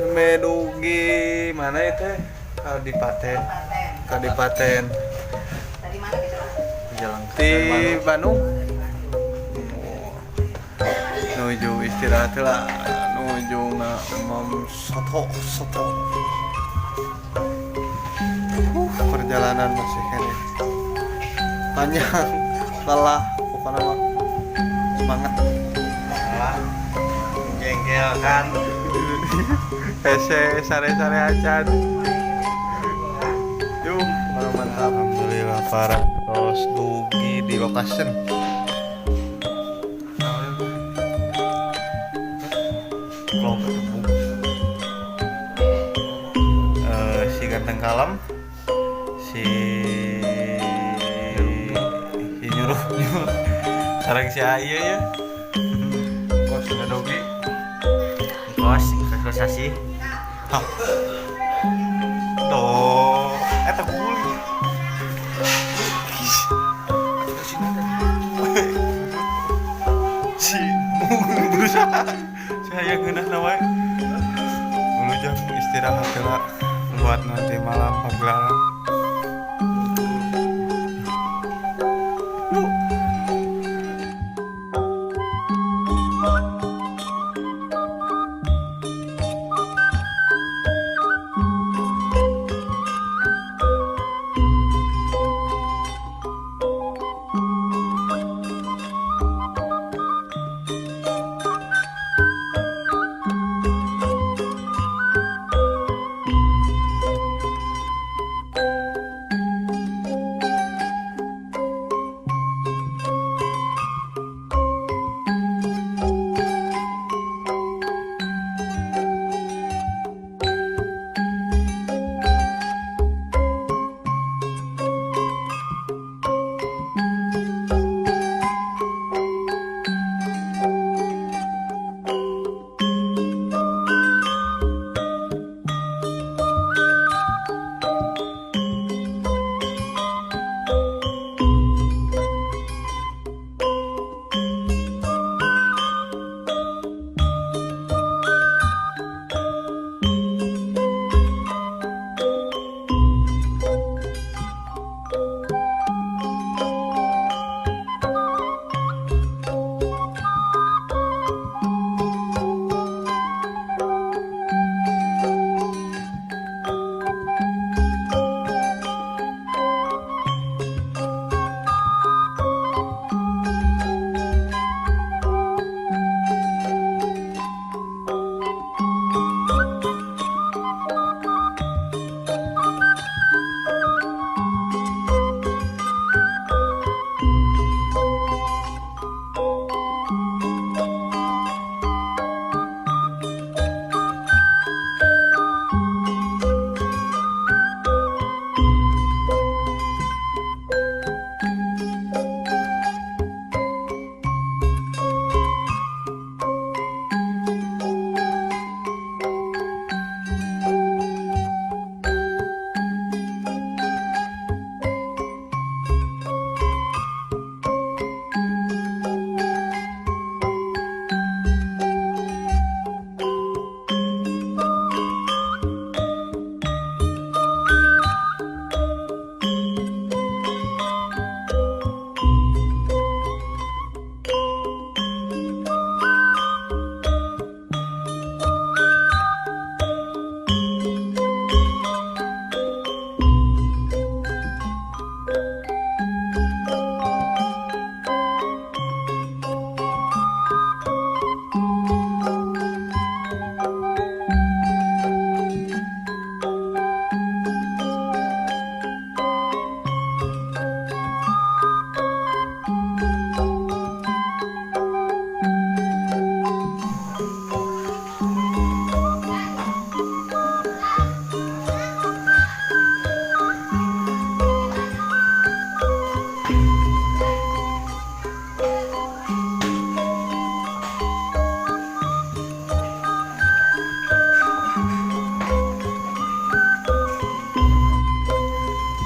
Medugi mana itu? Kadipaten. Kadipaten. Dari mana gitu? Jalan Di Bandung. Oh. Nuju istirahat lah, nuju ngamam soto soto. Perjalanan masih kene panjang, lelah, pokoknya mah semangat. Wah, jengkelkan. Hese sare-sare acan. Yuh, mantap. Alhamdulillah para tos dugi di location. Kelompok si ganteng kalem, si si nyuruh nyuruh sarang si Aye ya. Kos ngadogi. Kos, kosasi. Hah. Tuh, eta guli. Si berusaha saya ngeunah wae. Dulu jam istirahat lah buat nanti malam pagelaran. Yuk.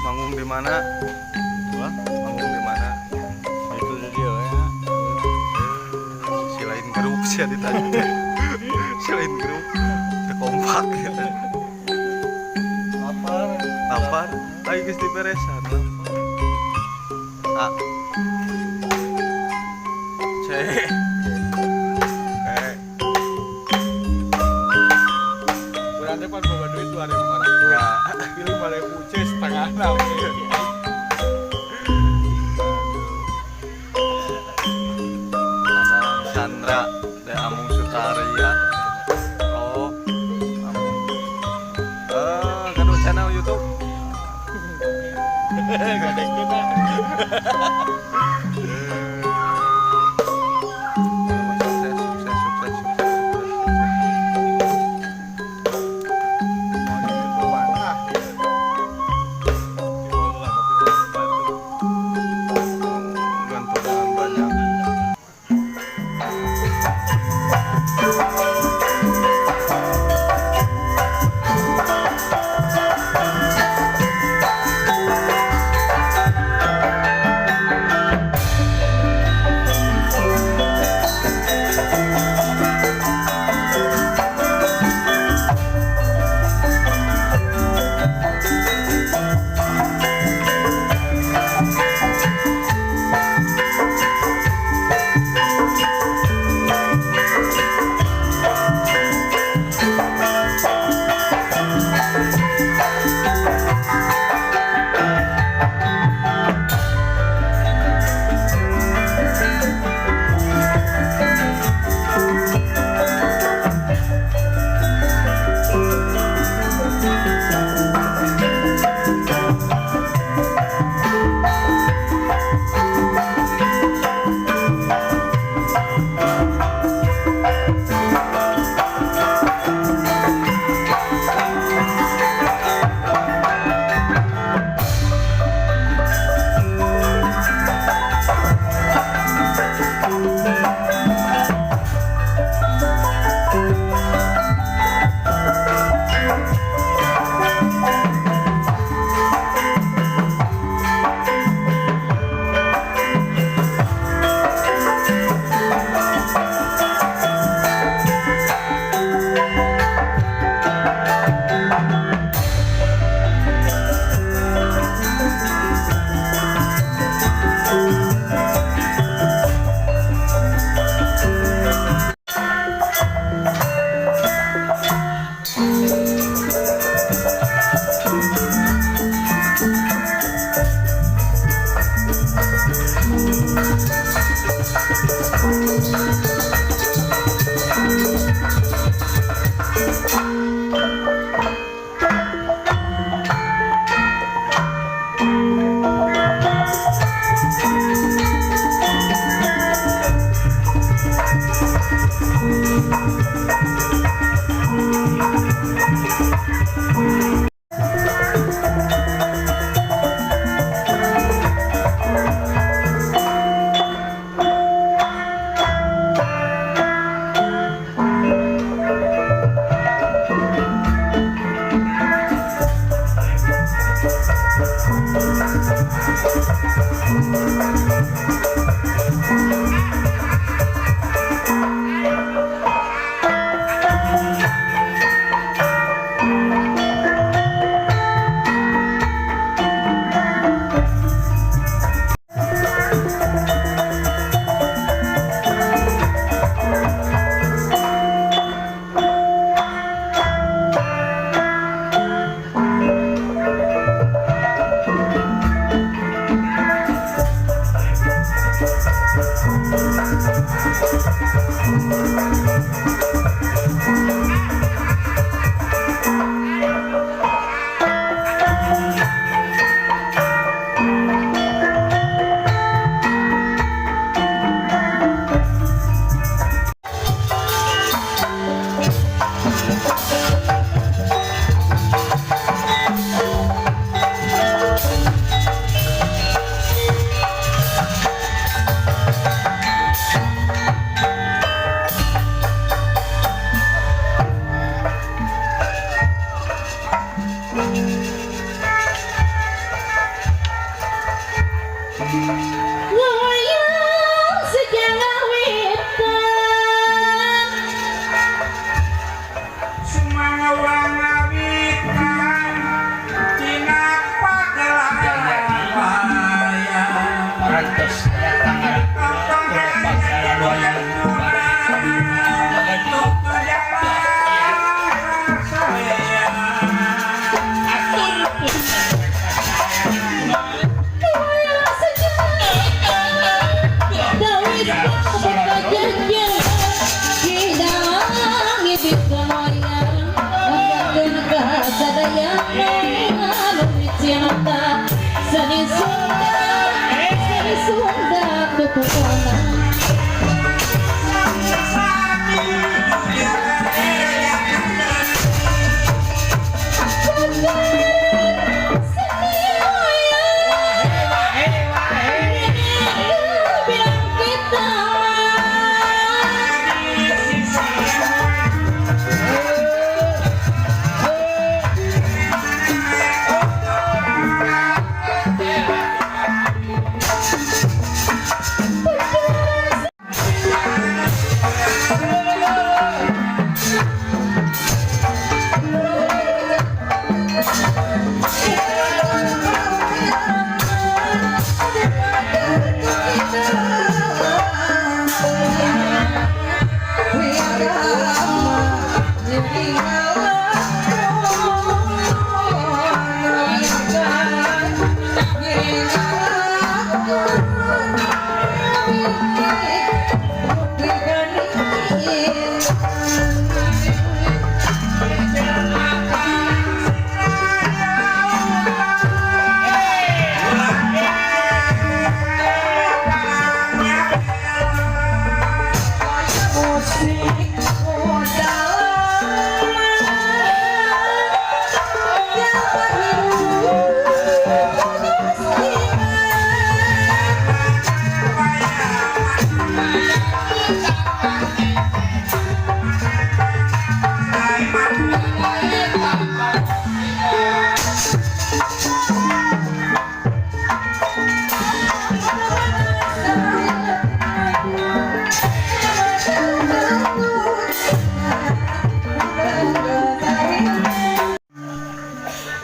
Manggung di mana? Wah, Manggung di mana? itu dia ya. Si lain grup sih ditanya. Si lain grup. Teu kompak. Kompak gitu. Lapar. Lapar. Ayo geus diberesan lapar. A C E. Urang teh pan boga duit 2500. Ya. Pilih 5000 C setengah lah. Ada Sandra de Amung Sutaria. Oh, Amung. Eh, gaduh channel YouTube. Gadek teh. Sukses, sukses, sukses, sukses, sukses, sukses. Mau di YouTubean ah. Di lah tapi bantu. Gantungan banyak.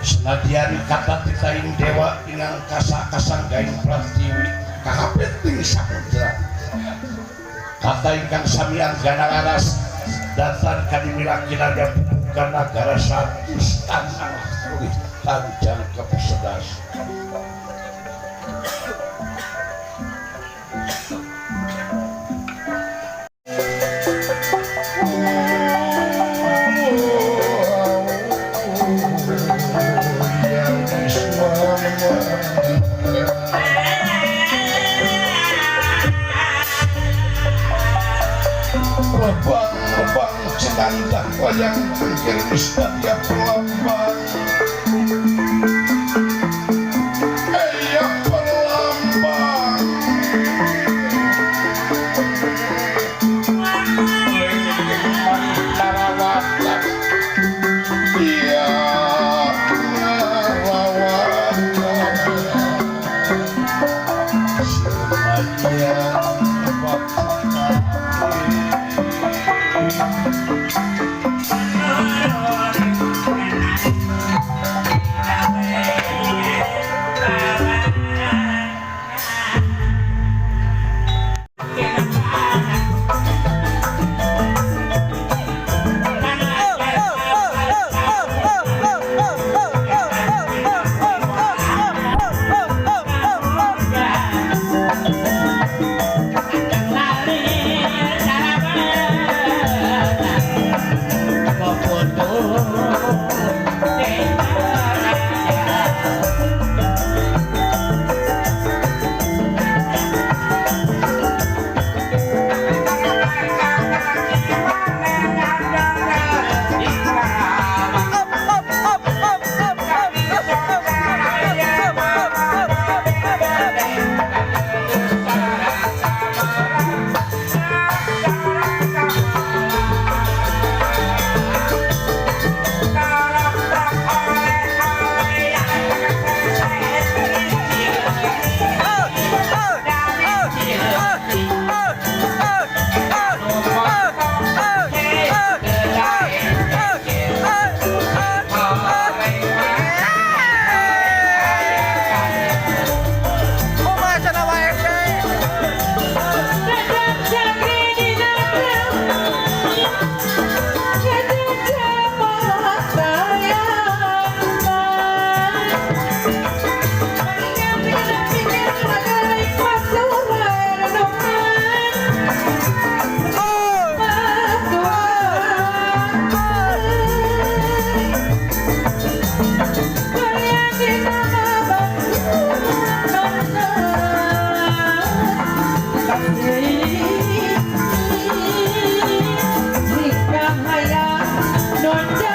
Senadyan kata titaing dewa ingang kasa-kasanggaing pratiwi kakapit ing samudra kata ingkang samian ganangaras datan kadimilaki naga bukan nagara satu tanah pulih tanjang kepesedas. Rebang-rebang cenandah wayang pinggir istadia pelambang. Eya pelambang. Tarawatan. Iya tarawatan. Semuanya waktu. Jika hayang non